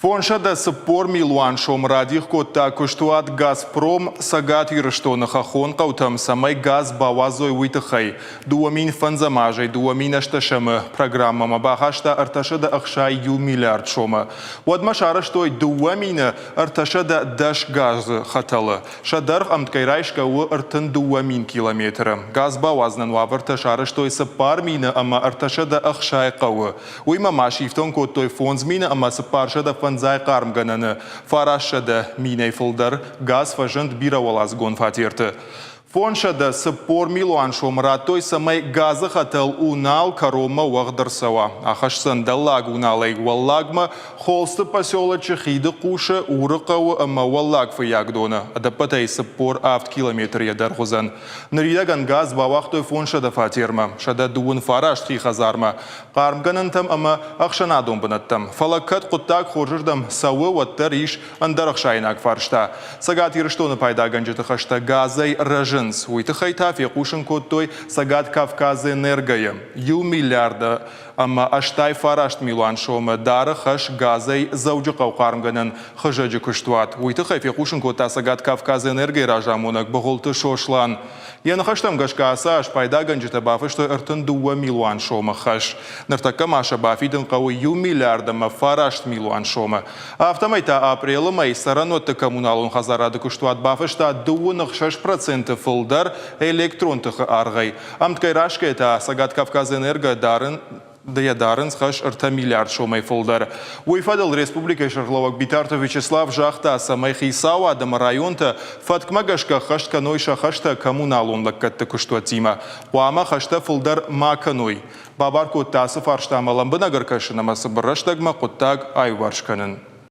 540 милуан сом радих кодта куыстуат «Газпром» Цӕгат Ирыстоны хӕххон хъӕутӕм, цӕмӕй газ бауадзой, уый тыххӕй. 2005 азӕй 2008-ы программӕмӕ бахаста 361 миллиард сомы. Уӕдмӕ сарӕзтой 2310 газы хӕтӕлы. Сӕ дӕргъ ӕмткӕй райсгӕ у 32 000 километры. Газ бауадзынӕн уавӕртӕ сарӕзтой 4 000 ӕмӕ 360 хъӕуы. Уыимӕ ма сифтонг кодтой 5000 ӕмӕ 405 хъармгӕнӕны, 900 минӕй фылдӕр газ фӕзынд бирӕуӕладзыгон фатерты. 540 милуан сомы радтой, цӕмӕй газы хӕтӕл Унал кӕронмӕ уӕгъд ӕрцӕуа. Ахӕсдзӕн Дӕллаг Уналӕй Уӕллагмӕ, Холсты поселочы Хиды хъусы, Уры хъӕуы ӕмӕ Уӕллаг Фыййагдоны. Ӕдӕппӕтӕй 47 километры йӕ дӕргъ уыдзӕн. Ныридӕгӕн газ бауагътой 500 фатермӕ, 139 хи хӕдзармӕ, хъармгӕнӕнтӕм ӕмӕ ӕхсӕнадон бынӕттӕм. Фӕлӕ кӕд хъуыддаг хорзырдӕм цӕуы, уӕддӕр ис ӕндӕр ӕхсаинаг фарста. Цӕгат Ирыстоны пайдагӕнджыты хӕстӕ газӕй рӕзынц. Уый тыххӕй та фехъусын кодтой Цӕгат Кавказэнерго-йы. Иу миллиарды ӕмӕ 89 милуан сомы дары хӕс газӕй Дзӕуджыхъӕу хъармгӕнӕн хызӕджы куыстуат. Уый тыххӕй фехъусын кодта Цӕгат Кавказэнерго-йы разамонӕг Быгъуылты Сослан. Йӕ ныхӕстӕм гӕсгӕ ацы аз пайдагӕнджытӕ бафыстой 32 милуан сомы хӕс. Ныртӕккӕ ма сӕ бафидын хъӕуы иу миллиард ӕмӕ фараст милуан сомы. Афтӕмӕй та апрелы мӕй цӕрӕнуӕтты коммуналон хӕдзарады куыстуат бафыста 66% фылдӕр электрон тыхы аргъӕй. Ӕмткӕй райсгӕйӕ та Цӕгат Кавказэнерго дарын йӕ дарынц хӕс ӕртӕ миллиард сомӕй фылдӕр. Уый фӕдыл республикӕйы сӕргълӕууӕг Битарты Вячеслав загъта, цӕмӕй хицауад ӕмӕ районтӕ фӕткмӕ гӕсгӕ ӕххӕст кӕной сӕ хӕстӕ коммуналон лӕггӕдты куыстуӕттимӕ. Хъуамӕ хӕстӕ фылдӕр ма кӕной. Бабар кодта ацы фарстамӕ лӕмбынӕг ӕркӕсын ӕмӕ цыбыр рӕстӕгмӕ хъуыддаг аиуварс кӕнын.